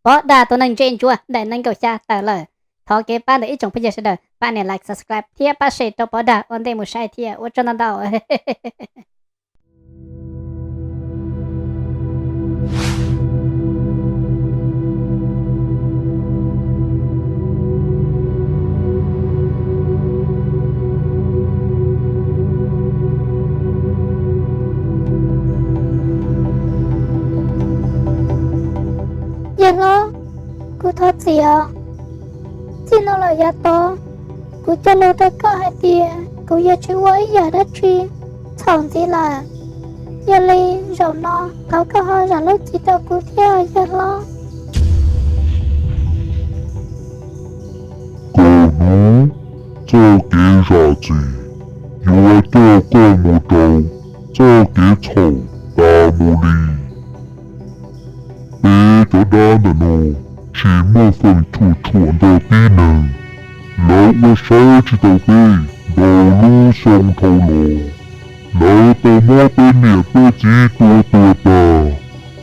Pov Dag tus neeg ntse ntsuav daim nees nkaum xya tawm lawm. Thov kev pab ntawm ib tsoom phooj ywg sawv daws pab nias like, subscribe thiab pab share rau Pov Dag ua ntej mus saib thiab. Ua tsaug ntau ntau. Yawg hlob, kuv thov txim os. Txij no lawm yav tod, kuv cog lus rau koj hais tias kuv yuav tsis ua ib yam dab tsi txhaum ntxiv lawm. Yog li zaum no thov koj ho zam lub txim rau kuv thiab yawg hlob. Koj hnov, txoj kev zam txim yuav coj koj mus rau txoj kev txhaum tas mus li. Peb cov dab ntawm no tsis muaj feem tshuam tshuam nrog tib neeg. Lawv ua siab tsis tau peb ntau lub xyoo dhau los. Lawv tau muab peb niam peb txiv tua tuag tag,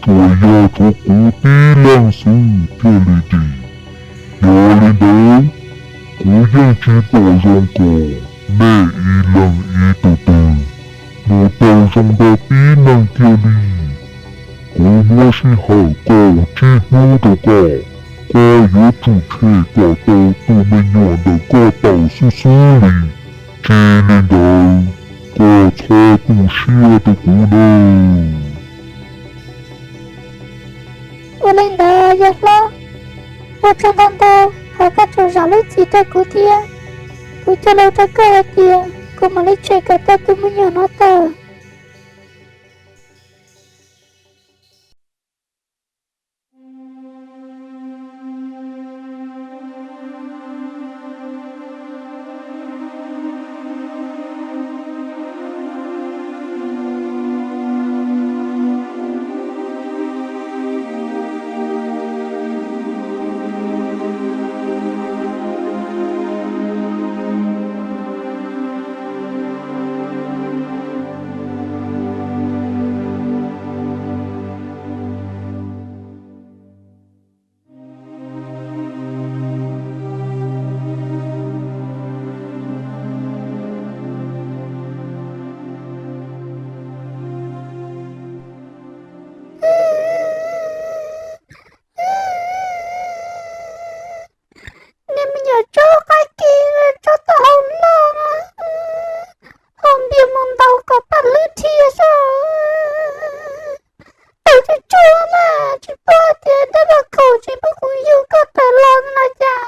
tsuas yog tshuav kuv tib leeg xwb thiaj li dim. Yog li ntawd, kuv yeej tsis pom zoo kom nej ib leeg ib tug twg mus raug zoo nrog tib neeg kiag li. Kuv muab sij hawm kaum tsib hnub rau koj, koj yuav tsum tshem kom tau tus me nyuam ntawm koj tawm xwb xwb li. Tsis li ntawd, koj txhob tu siab rau kuv nawb. Ua li ntawd yawg hlob, ua tsaug ntau ntau, thov koj txhob zam lub txim rau kuv thiab. Kuv cog lus rau koj hais tias kuv mam li tshem kom tau tus me nyuam no tawm. Niag me nyuam tsob qaib kis tsob taub hau loj, haus npias mus ntaus kom paj hlwb dhia xwb. Tawm tsuag tsuag mas tsis paub tias dab vaj khaum tsis pub kuv yug koj tawm los no cas.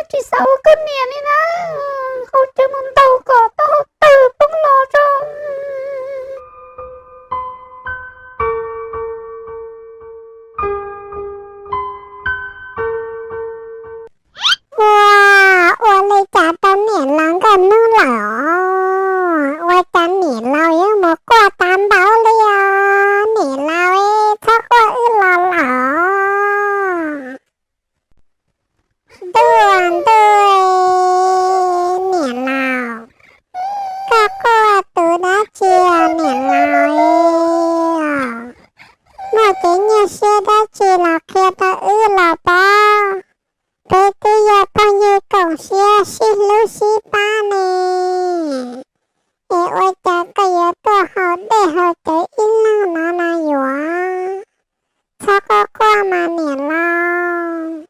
Tsis xav ua koj niam li na, haus cawv mus ntaus kom taub hau tawg poob los tso. Ua, ua li cas rau niam laus nkauj hnub lawm os? Ua cas niam laus yuav mus quaj tas npaum li os? Niam laus, txhob quaj wb los lawm. Ntuj, ntuj, niam laus, koj quaj tus dab tsi os niam laus? Muaj kev nyuaj siab dab tsi los qhia rau wb los pab. Peb twb yog phooj ywg koom siab sib hlub sib pab ne, es ua cas koj yuav tuaj haus dej haus cawv ib leeg no na yuav? Txhob quaj quaj mas niam laus,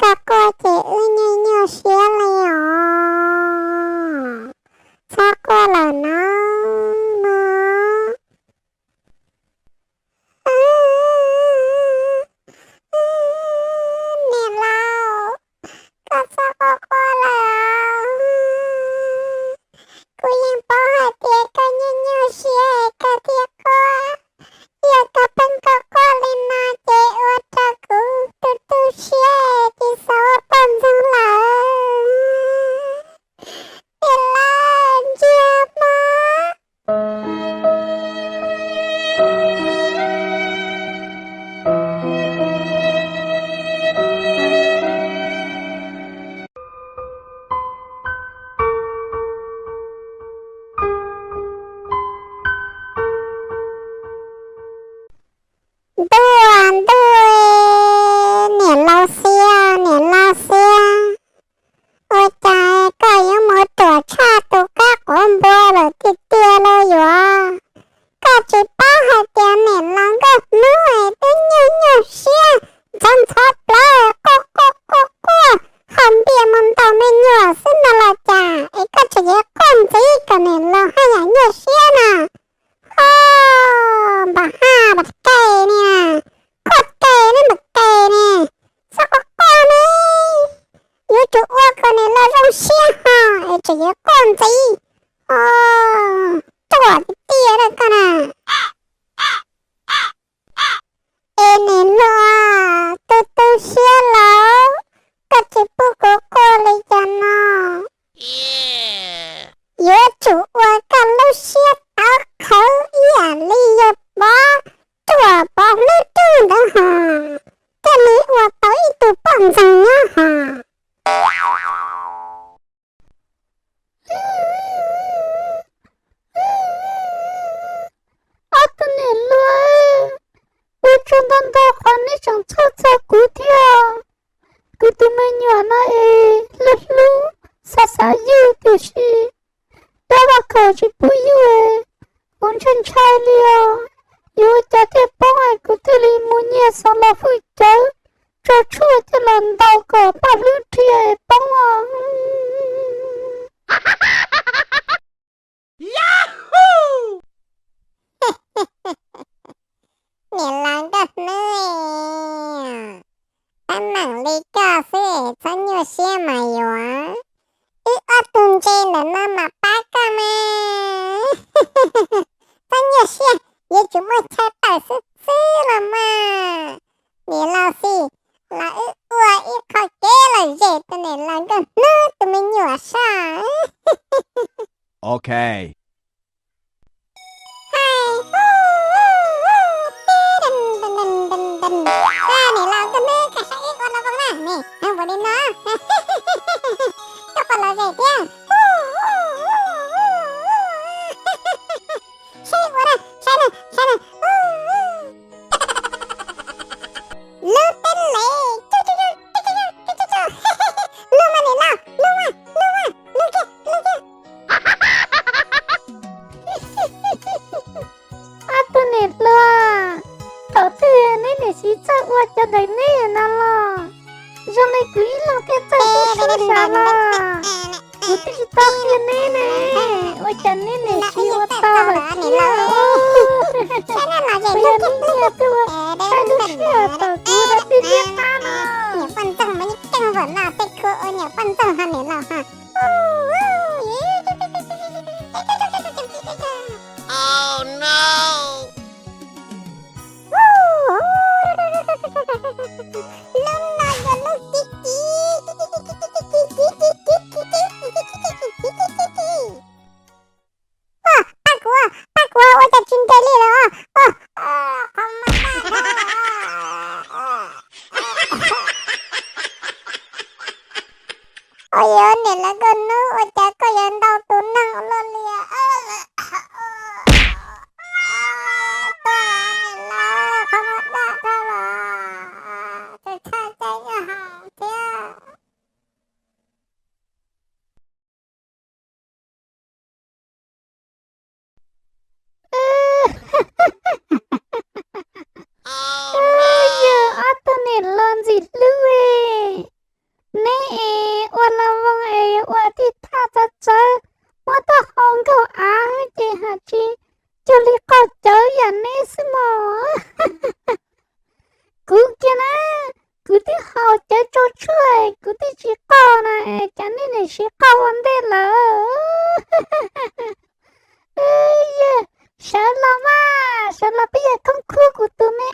koj quaj ces wb nyuaj nyuaj siab li os. Txhob quaj lawm no mog. Niam laus, koj txhob quaj quaj lawm. Kuv yeej paub hais tias koj nyuaj nyuaj siab koj thiaj quaj. rau ntau ntau qhov neb tseem txhawj txog kuv thiab. Kuv tus me nyuam no es hlub hlub, xav xav ywg tiam sis dab vaj khaum tsis pub ywg, kuv ntshai ntshai li os. Yuav ua cas thiaj poob es kuv thiaj li mus nyiag xov los hwj cawv, tso tshuaj coj los ntaus kom paj hlwb rhia es poob os. Niam laus Nkauj Hnub, tab meem li koj xwb txhob nyuaj siab mas yuav. Wb ob tug ntse ntawm no mam pab koj mas. Txhob nyuaj siab, yuav tsum muaj chaw tawm xwb xwb los mas. Niam laus Xis, los wb ua ib qho kev lom zem rau niam laus Nkauj Hnub tus me nyuam saib. Ok. Hais hu, hu, hu, tib, dam, dam, dam, dam, dam. Niam laus Nkauj Hnub, koj saib wb ua lo voos na, ne, nws npaum li no. Koj puas lom zem thiab? Hu, hu, hu, hu, hu. Saib ua na, saib na, saib na. Hu, hu. Lub teeb lev, cu, cu, cu, cu, cu, cu, cu, cu. Lub mas niam laus, lub mas, lub mas, lub kiag, lub kiag. Ob tug niam hluas, thaum twg neb niam siv txawj ua cov ntawm neb no los zoo li kuv ib leeg thiaj txawj hlub tshua sav los. Kuv twb tsis tau qhia neb ne, ua cas neb niam siv ua tau lawm thiab. Ua yog neb nyiam tuaj saib lub sij hawm thaum kuv rau tij thiab qab no. Lub no yog lub kiv kiv. Pab kuv, pab kuv, ua cas tsis nres li lawm. Ua yog niam laus Nkauj Hnub, ua cas koj yuav ntaus tus neeg ua luaj li. Niam laus, qhov muag daj dhau los, txhais txhais cai nyob hauv thiab. Yog ob tug niam laus ntxim hlub, neb es ua lo voos es ua tij thaj txawv txawv, muab tuaj haus nkaus av ces haj tsis cuag li qaug cawv yam neb xwb mog. Kuv kiag na, kuv twb haus cawv tsau tshuaj kuv twb tsis qaug na, cas nej niam siv qaug ua ntej lawm. Yog, sawv los mas, sawv los peb yog khoob khub kuv tus me ab.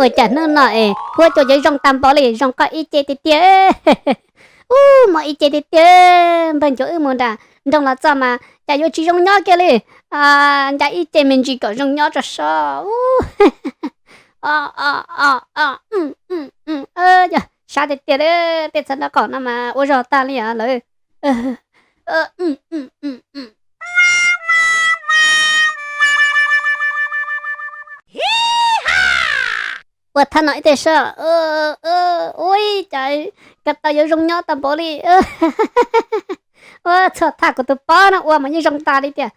Ua cas hnub no es huab cua cov zoo tag npaum li, zoo koj ib ce tiag tiag. Ub, muaj ib ce tiag tiag, npawg ncuav wb mus nram nroog los txog mas cas yuav tsis zoo nyob kiag li. Ncav ib ce me ntsis kom zoo nyob tso so. Yog sab tiag tiag li, tej txhab nraub qaum no mas ua zog tag li os lawm. Ua thaj no ib teg soj, ua cas ko taw yuav zoo nyob tag npaum li. Ua txhua thaj kuv tus pob no ua mas yeej zoo tas li tiag.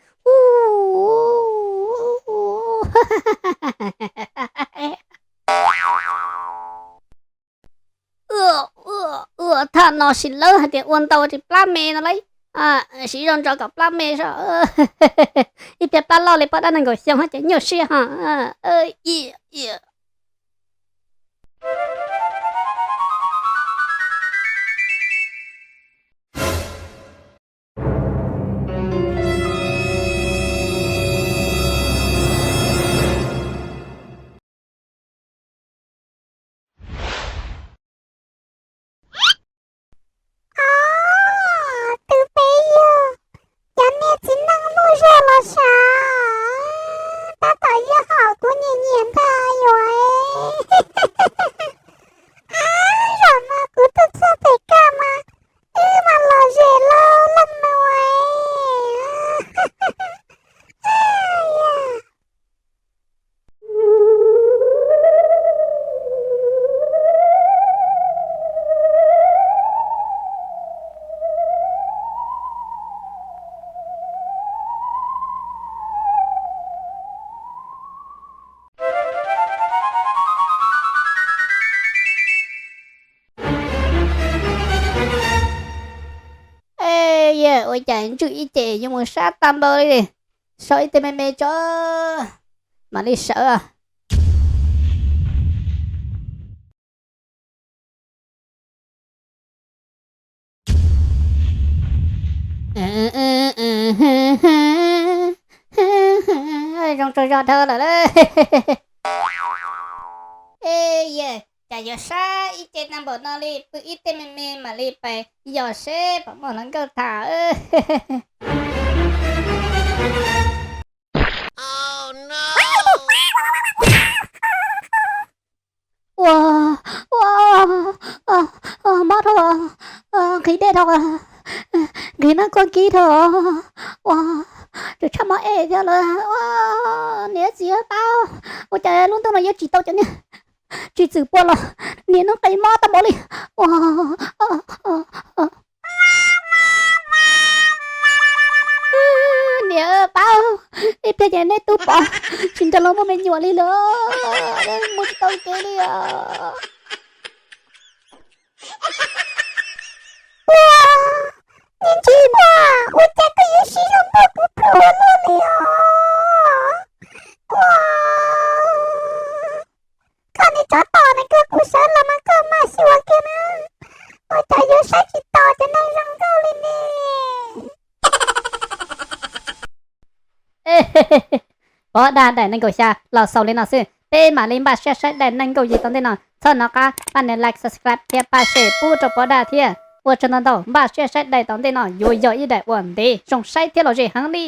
Ua thaj no sim lawv hais tias ua ntau tsis plab me no lauj. Siv zog ntso kom plab me soj. Ib pliag plab loj li poj dab nees nkaum xyoo ces nyuaj siab ho. Ob, tus peb yug, cov niag txiv neej muaj zog los sav, tab tom yuav haum kuv nyiam nyiam ntag yuav. Ua cas ntswj ib ce yuav mus sab tag npaum li. Sau ib teg me me tso, mam li sawv. Zoo tsaug zog dhau lawm lauj. Ej yawg, cas yuav sab ib ce tag npaum no li, pw ib teg me me mam li pais yos seb puas muaj hluas nkauj tham. Ua, ua, mob dhau, nqhis dej dhau, nqhis nab kuaj kib dhau. Ua, tseem tshaj mob ej thiab lawm. Ua, niam txiv paub, ua cas lub ntuj no yuav tsim tau cov niag tsis txwm pua los niam noob qes mob tag npaum li. Ua, niam paub, ib pliag ces neb tub pov tsis nrog luag muaj me nyuam li lawm, mus tsis tau kev li os. Ua, niag ntxhw Muaj, ua cas koj yuav siv zog npuaj kuv plhus luaj li os? Ua, koj niag tsov tom no, koj kuv sawv los mas koj maj xyuas kiag na, ua cas yuav saib tsis taus cov neeg zoo nkauj li ne. Pov Daj daim nees nkaum xya los xaus li no xwb, peb mam li npaj siab saib daim nees nkaum yim tom ntej no. Txhob hnov qab pab nias like, subscribe thiab pab share pub rau Pov Daj thiab. Ua tsaug ntau ntau, npaj siab saib daim tom ntej no yuav yog ib daim uas ntev zoo saib thiab los zem heev li.